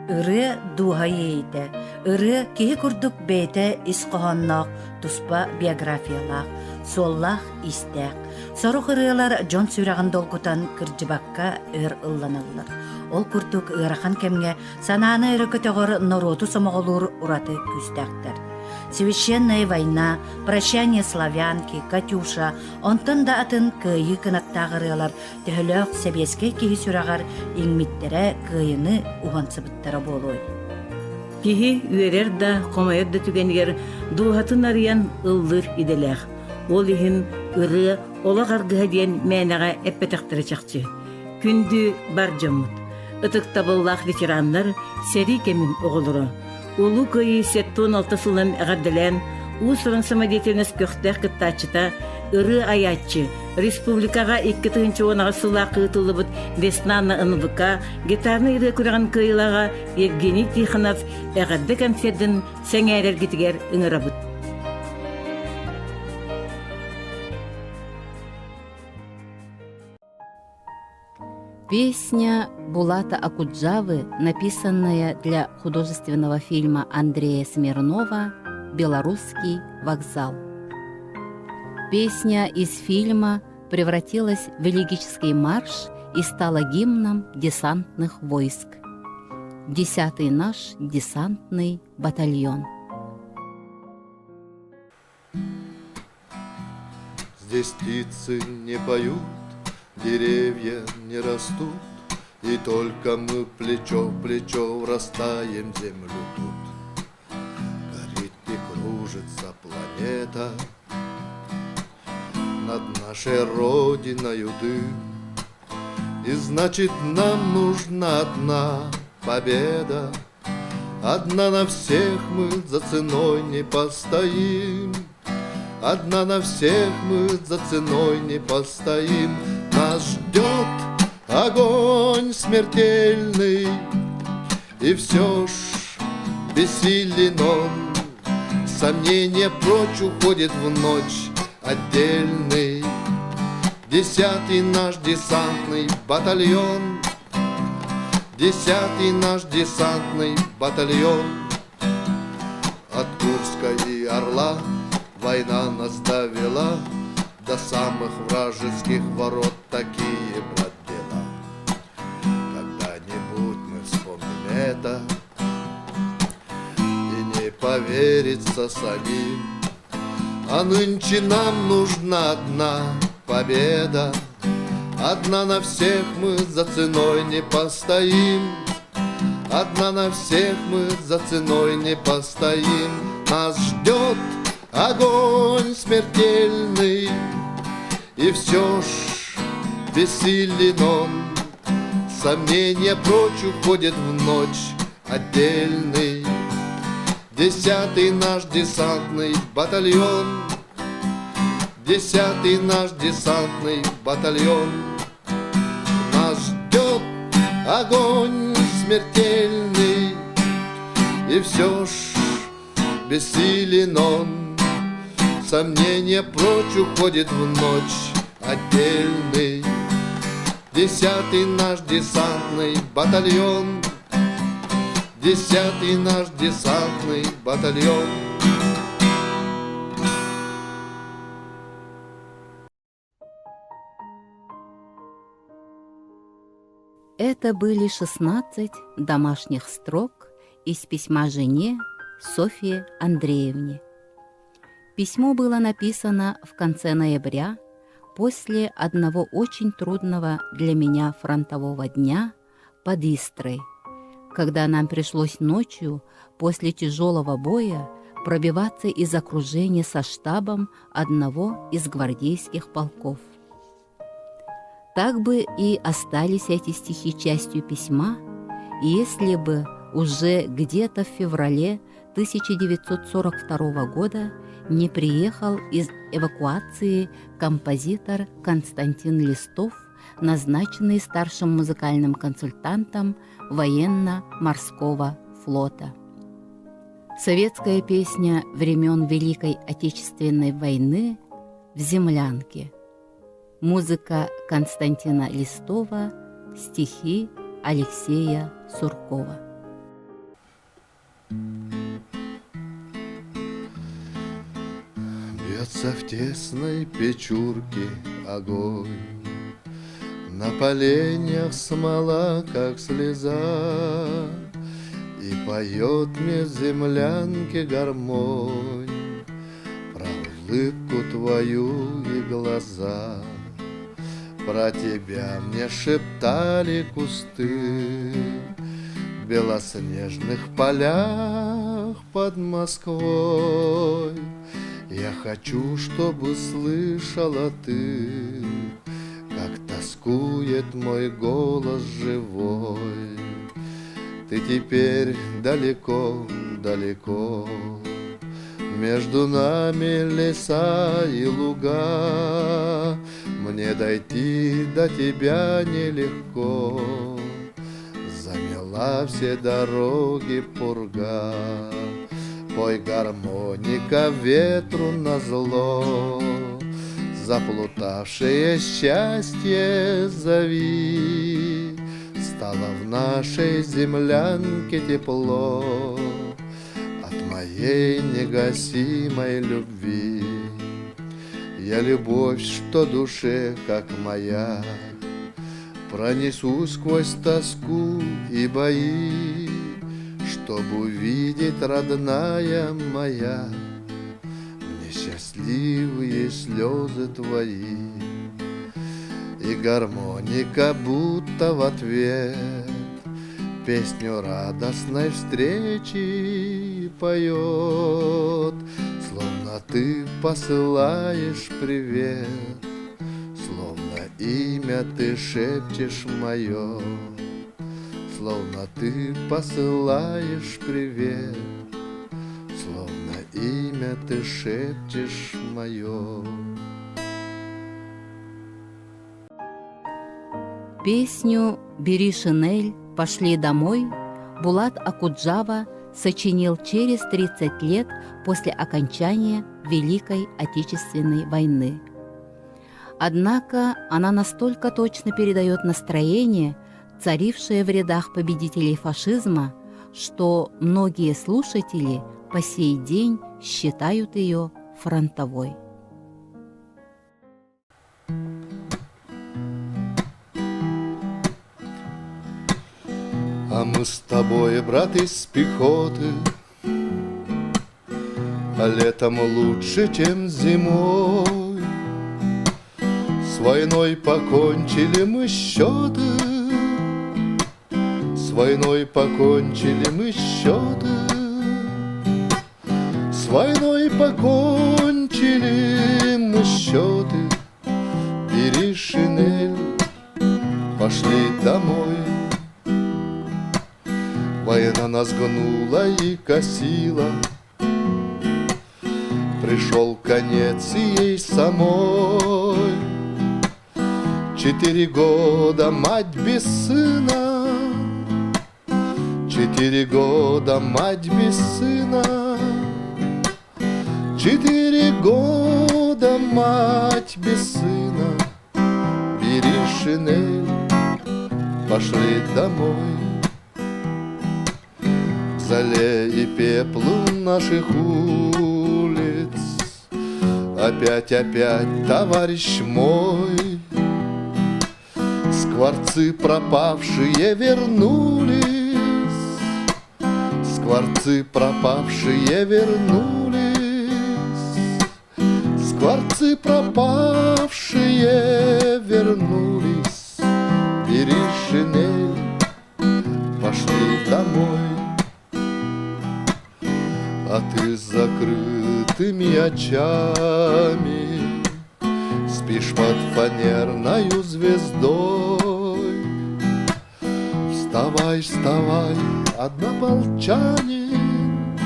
Ырыа дууһа иэйиитэ. Ырыа киһи курдук бэйэтэ ис хоһоонноох, туспа биографиялаах, суоллаах-иистээх. Сорох ырыалар дьон сүрэҕин долгутан кырдьыбакка өр ылланаллар. Ол курдук ыарахан кэмҥэ санааны өрө көтөҕөр норуоту сомоҕолуур ураты күүстээхтэр. Священная война, Прощание славянки, Катюша, онтон да атын кыайыы кынаттаах ырыалар төһөлөөх сэбиэскэй киһи сүрэҕэр иҥмиттэрэ кыайыны уһансыбыттара буолуой? Киһи үөрэр да, хомойор да түгэнигэр дууһатын арыйан ыллыыр идэлээх. Ол иһин ырыа олох аргыһа диэн мээнэҕэ эппэтэхтэрэ чахчы. Күндү бар дьоммут, ытыктабыллаах ветераннар, сэрии кэмин оҕолоро, Улуу Кыайыы 76 сылынан эҕэрдэлээн уус-уран самодеятельность көхтөөх кыттааччыта, ырыа айааччы, республикаҕа 2018 сыллаах ыытыллыбыт «Весна на НВК» гитарнай ырыа күрэҕин кыайыылааҕа Евгений Тихонов эҕэрдэ концердын сэҥээрэргитигэр ыҥырабыт. Песня Булата Окуджавы, написанная для художественного фильма Андрея Смирнова «Белорусский вокзал». Песня из фильма превратилась в элегический марш и стала гимном десантных войск. Десятый наш десантный батальон. Здесь птицы не поют, деревья не растут, И только мы плечо в плечо врастаем в землю тут. Горит и кружится планета, Над нашей родиною дым. И значит, нам нужна одна победа, Одна на всех мы за ценой не постоим. Одна на всех мы за ценой не постоим. Нас ждет огонь смертельный, И все ж бессилен он. Сомнение прочь уходит в ночь отдельный. Десятый наш десантный батальон — Десятый наш десантный батальон От Курска и Орла война нас довела До самых вражеских ворот такие, брат, дела. Когда-нибудь мы вспомним это И не поверится самим. А нынче нам нужна одна победа — Одна на всех мы за ценой не постоим, Одна на всех мы за ценой не постоим. Нас ждет огонь смертельный, И все ж бессилен он. Сомнения прочь уходит в ночь отдельный. Десятый наш десантный батальон — Десятый наш десантный батальон Нас ждет огонь смертельный, И все ж бессилен он. Сомнения прочь уходит в ночь отдельный. Десятый наш десантный батальон, Десятый наш десантный батальон. Это были 16 домашних строк из письма жене Софье Андреевне. Письмо было написано в конце ноября после одного очень трудного для меня фронтового дня под Истрой, когда нам пришлось ночью после тяжелого боя пробиваться из окружения со штабом одного из гвардейских полков. Так бы и остались эти стихи частью письма, если бы уже где-то в феврале 1942 года не приехал из эвакуации композитор Константин Листов, назначенный старшим музыкальным консультантом военно-морского флота. Советская песня времен Великой Отечественной войны «В землянке». Музыка Константина Листова, стихи Алексея Суркова. Дымится в тесной печурке огонь. На поленьях смола, как слеза, И поет мне в землянке гармонь Про улыбку твою и глаза. Про тебя мне шептали кусты В белоснежных полях под Москвой. Я хочу, чтобы слышала ты, Как тоскует мой голос живой. Ты теперь далеко, далеко, Между нами леса и луга, Мне дойти до тебя нелегко. Замела все дороги пурга, Пой гармоника ветру назло, Заплутавшее счастье зови. Стало в нашей землянке тепло От моей негасимой любви. Я любовь, что душе, как моя, Пронесу сквозь тоску и бои, Чтоб увидеть, родная моя, Мне счастливые слезы твои. И гармоника будто в ответ Песню радостной встречи поет, Словно ты посылаешь привет, Словно имя ты шепчешь мое, Словно ты посылаешь привет, Словно имя ты шепчешь мое. Песню «Бери шинель, пошли домой» Булат Окуджава сочинил через 30 лет после окончания Великой Отечественной войны. Однако она настолько точно передает настроение, царившее в рядах победителей фашизма, что многие слушатели по сей день считают ее фронтовой. А мы с тобой, брат, из пехоты, А летом лучше, чем зимой. С войной покончили мы счеты, С войной покончили мы счеты, С войной покончили мы счеты. Бери шинель, пошли домой. Война нас гнула и косила, Пришел конец и ей самой. Четыре года мать без сына, Четыре года мать без сына, Четыре года мать без сына. Бери шинель, пошли домой. К золе и пеплу наших улиц Опять, опять, товарищ мой, Скворцы пропавшие вернулись, Скворцы пропавшие вернулись, Скворцы пропавшие вернулись. Бери шинель, пошли домой. А ты с закрытыми очами Спишь под фанерною звездой. Вставай, вставай, однополчанин,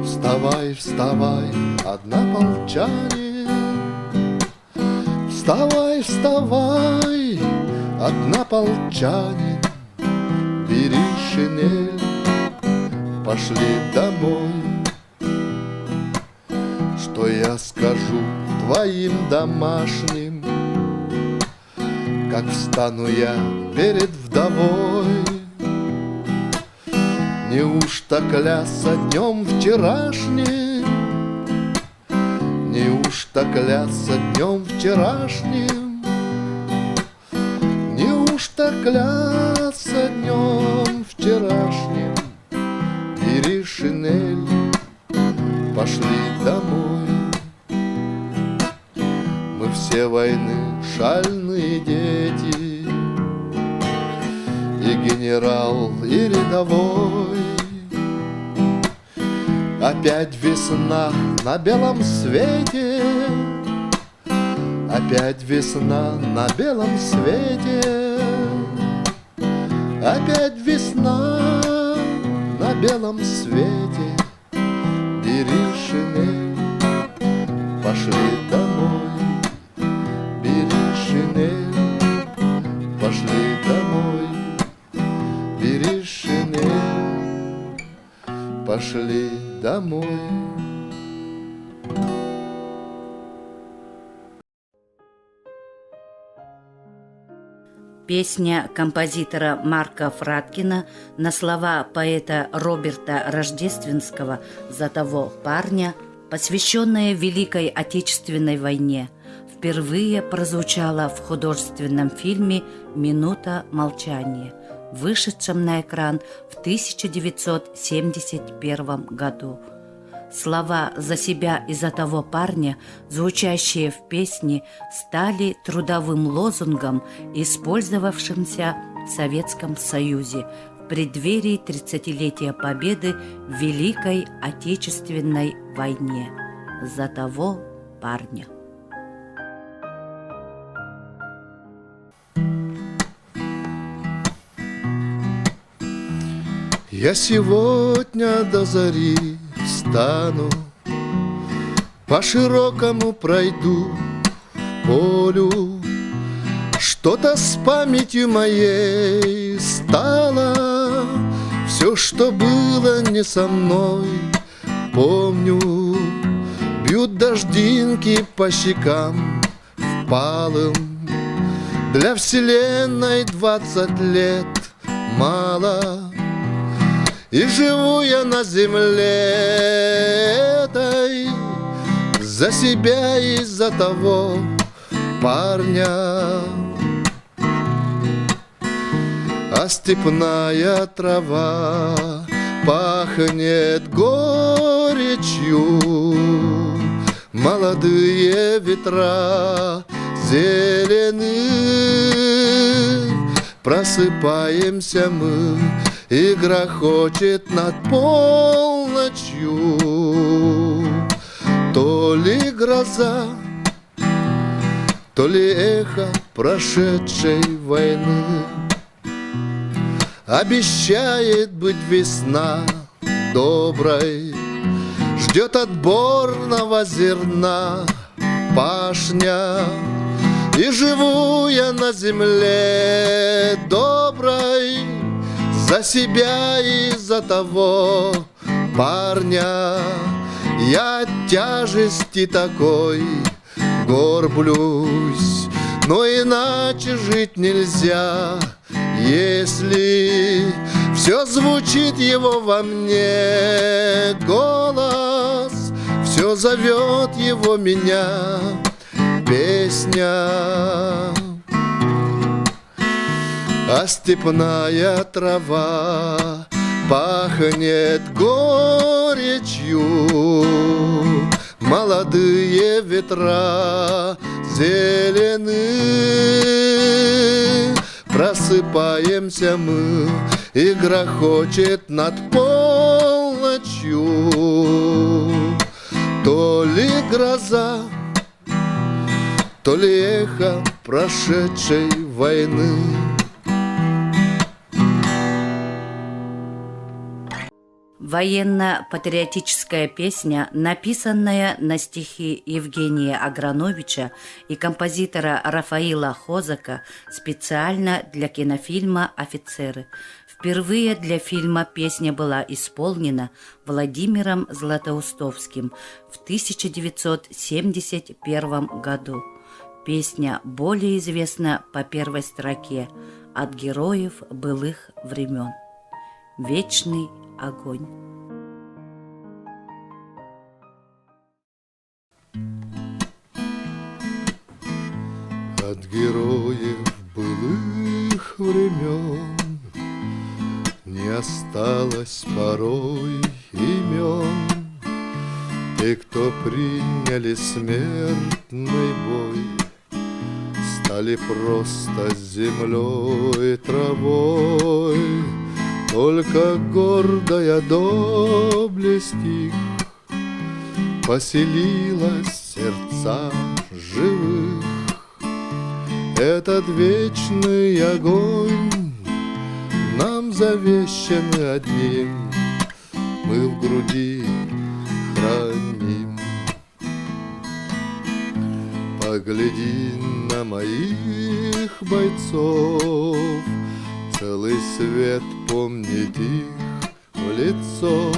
Вставай, вставай, однополчанин, Вставай, вставай, однополчанин, Бери шинель, пошли домой. Что я скажу твоим домашним, Как встану я перед вдовой? Неужто клясться днем вчерашним? Неужто клясться днем вчерашним? Неужто клясться днем вчерашним? Бери шинель, пошли домой. Мы все войны шальные дети, И генерал, и рядовой. Опять весна на белом свете, Опять весна на белом свете, Опять весна на белом свете. Бери шинель, пошли домой. Бери шинель, пошли домой. Бери шинель, пошли домой. Песня композитора Марка Фраткина на слова поэта Роберта Рождественского «За того парня», посвященная Великой Отечественной войне, впервые прозвучала в художественном фильме «Минута молчания», вышедшем на экран в 1971 году. Слова «за себя и за того парня», звучащие в песне, стали трудовым лозунгом, использовавшимся в Советском Союзе в преддверии 30-летия Победы в Великой Отечественной войне. «За того парня». Я сегодня до зари встану, По широкому пройду полю. Что-то с памятью моей стало, Все, что было не со мной, помню. Бьют дождинки по щекам впалым, Для вселенной двадцать лет мало. И живу я на земле этой За себя и за того парня. А степная трава пахнет горечью, Молодые ветра зелены. Просыпаемся мы, и грохочет над полночью. То ли гроза, то ли эхо прошедшей войны Обещает быть весна доброй, Ждет отборного зерна пашня. И живу я на земле доброй За себя и за того парня. Я от тяжести такой горблюсь, Но иначе жить нельзя, если все звучит его во мне голос, Все зовет его меня песня. А степная трава пахнет горечью, Молодые ветра зелены. Просыпаемся мы, и грохочет над полночью. То ли гроза, то ли эхо прошедшей войны. Военно-патриотическая песня, написанная на стихи Евгения Аграновича и композитора Рафаила Хозака специально для кинофильма «Офицеры». Впервые для фильма песня была исполнена Владимиром Златоустовским в 1971 году. Песня более известна по первой строке «От героев былых времен». Вечный огонь. От героев былых времен Не осталось порой имен. Те, кто приняли смертный бой, Стали просто землей травой. Только гордая доблесть их Поселилась в сердцах живых. Этот вечный огонь Нам завещан одним, Мы в груди храним. Погляди на моих бойцов, Целый свет помнит их в лицо.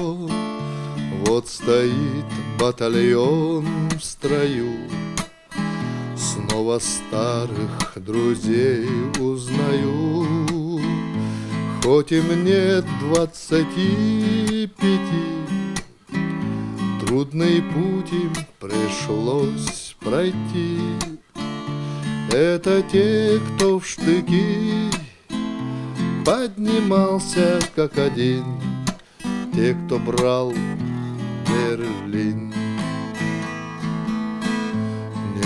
Вот стоит батальон в строю, Снова старых друзей узнаю. Хоть и мне 25, Трудный путь им пришлось пройти. Это те, кто в штыки Поднимался как один, Те, кто брал Берлин.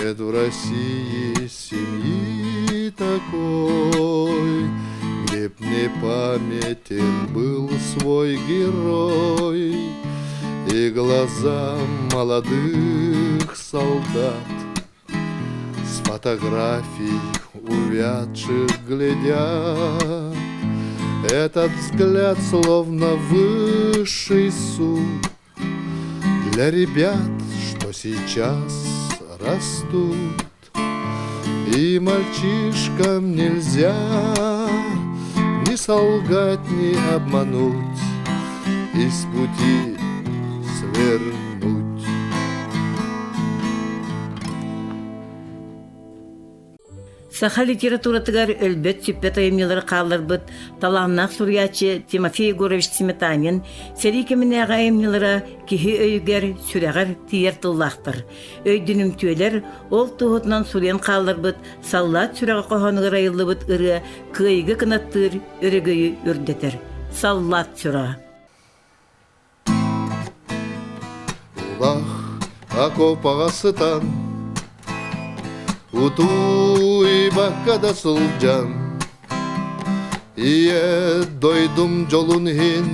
Нет в России семьи такой, Где б не памятен был свой герой, И глаза молодых солдат С фотографий увядших глядят. Этот взгляд словно высший суд Для ребят, что сейчас растут. И мальчишкам нельзя ни солгать, ни обмануть, И с пути свернуть. Саха литературатыгар өлбөт-сүппэт айымньылары хаалларбыт талааннаах суруйааччы Тимофей Егорович Сметанин сэрии кэминээҕи айымньылара киһи өйүгэр, сүрэҕэр тиийэр тыллаахтар. Өйдүнүмтүөлэр ол туоһутунан суруйан хаалларбыт Саллаат сүрэҕэ хоһоонугар айыллыбыт ырыа кыайыыга кынаттыыр өрөгөйү үрдэтэр. Саллаат сүрэҕэ. Улах окопаҕа сытан, утуйбакка да сылдьан, ийэ дойдум дьолун иһин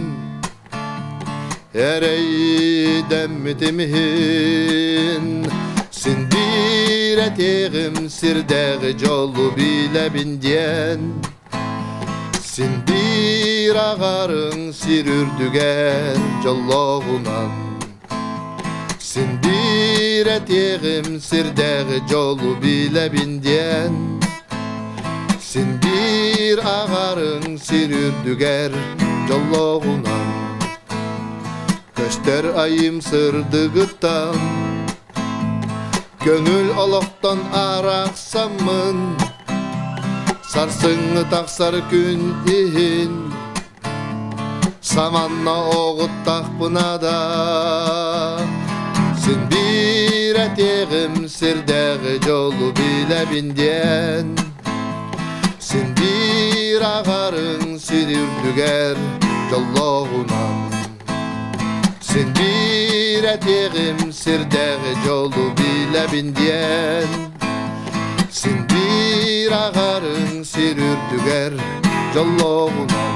эрэйдэммитим иһин син биир этиэҕим сирдээҕи дьолу билэбин диэн Син биир аҕарыҥ сир үрдүгэр дьоллооҕунан Син биир этиэҕим сирдээҕи дьолу билэбин диэн Син биир аҕарыҥ сир үрдүгэр дьоллооҕунан Көстөр айым сырдыгыттан Көҥүл олохтон арахсаммын Сарсыҥҥы тахсар күн иһин Саманна оҕуттахпына да Син биир этиэҕим сирдээҕи дьолу билэбин диэн Син биир аҕарыҥ сир үрдүгэр дьоллооҕунан Син биир этиэҕим сирдээҕи дьолу билэбин диэн Син биир аҕарыҥ сир үрдүгэр дьоллооҕунан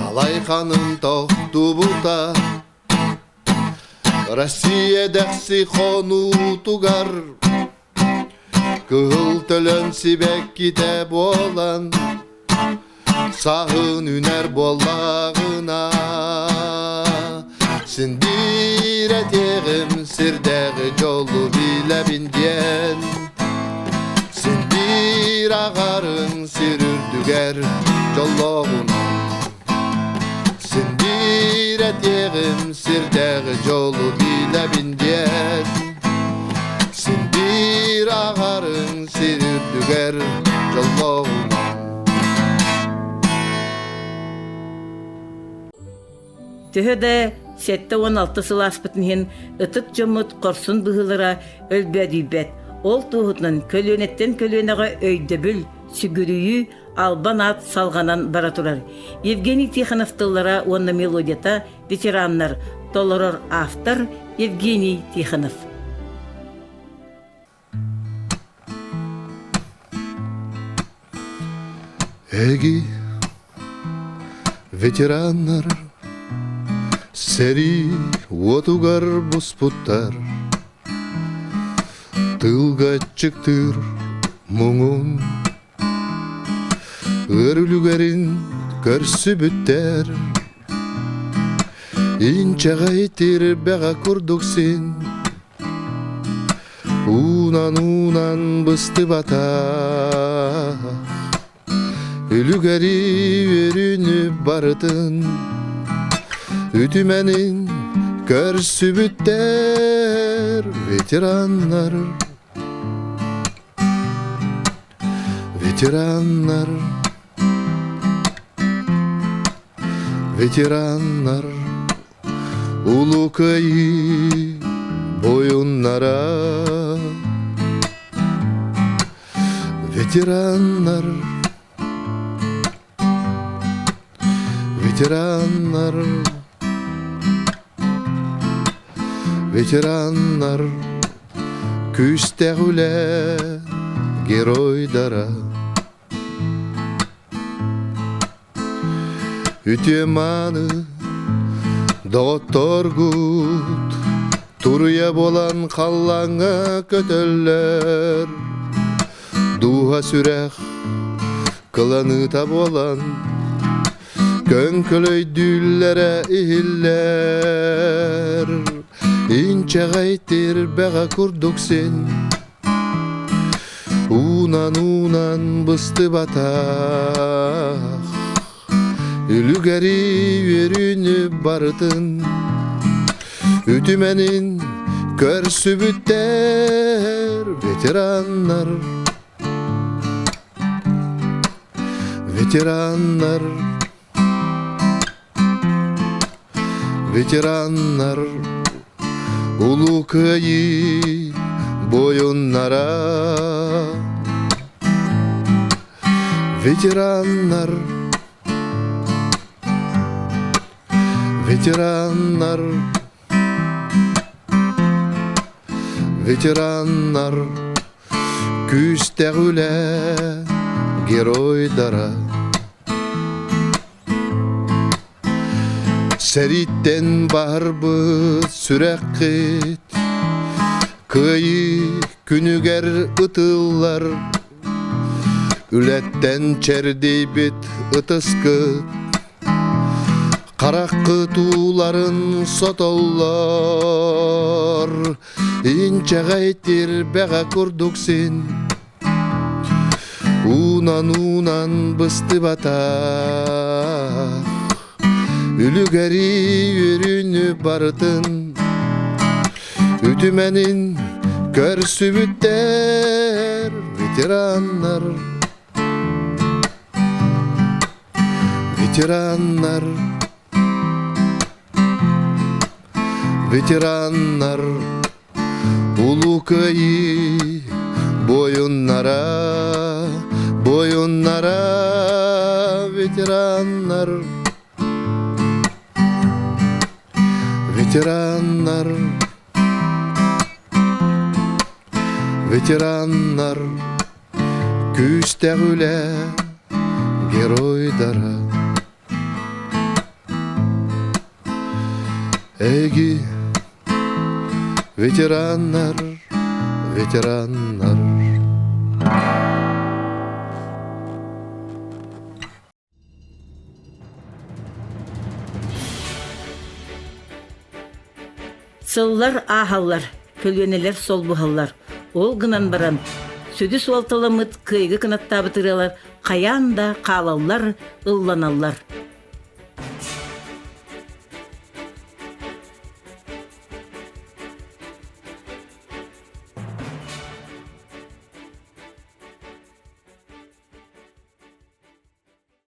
Алайханым тохтубута Россия дэхси хонуутугар Кыһыл төлөн сибэккитэ буолан Саһын үнэр буоллаҕына Син биир этиэҕим сирдээҕи дьолу билэбин диэн Син биир аҕарыҥ сир үрдүгэр дьоллооҕунан Син биир этиэҕим сирдээҕи дьолу билэбин диэн Син биир аҕарыҥ сир үрдүгэр дьоллооҕунан. Төһө да 76 сыл ааспытын иһин ытык дьоммут хорсун быһыылара өлбөөдүйбэт. Ол туоһутунан көлүөнэттэн көлүөнэҕэ өйдөбүл, сүгүрүйүү, албан аат салҕанан бара турар. Евгений Тихонов тыллара уонна мелодията ветераннар, толорор автор Евгений Тихонов. Эги ветераннар сэрии уотугар буспуттар тылга аччыктыыр муҥун ыар үлүгэрин көрсүбүттэр инчэҕэй тирбэҕэ курдук син Уунан-уунан быстыбатах, Үлүгэри үөрүүнү барытын Үтүмэнин көрсүбүттэр ветераннар. Ветераннар, ветераннар Улуу Кыайыы буойуннара Ветераннар Ветераннар Ветераннар Күүстээх үлэ геройдара Үтүө-мааны доҕотторгут туруйа буолан халлааҥҥа көтөллөр Дууһа сүрэх кыланыыта буолан көҥкөлөйдүүллэрэ иһиллэр Инчэҕэй тирбэҕэ курдук син Уунан-уунан быстыбатах, Үлүгэри үөрүүнү барытын Үтүмэнин көрсүбүттэр ветераннар Ветераннар Ветераннар Улуу Кыайыы буойуннара Ветераннар Ветераннар Ветераннар Күүстээх үлэ геройдара Сэрииттэн баһарбыт сүрэххит Кыайыы күнүгэр ытыллар Үлэттэн чэрдийбит ытыскыт Хараххыт ууларын сотоллор Инчэҕэй тирбэҕэ курдук син Уунан-уунан быстыбатах Үлүгэри үөрүүнү барытын Үтүмэнин көрсүбүттэр ветераннар Ветераннар Ветераннар Улуу Кыайыы буойуннара, буойуннара, ветераннар, ветераннар, ветераннар, күүстээх үлэ геройдара. Эги ветераннар, ветераннар. Сыллар ааһаллар, көлүөнэлэр солбуһаллар. Ол гынан баран, сүдү суолталаммыт кыайыгы кынаттаабыт ырыалар хайаан да хаалаллар, ылланаллар.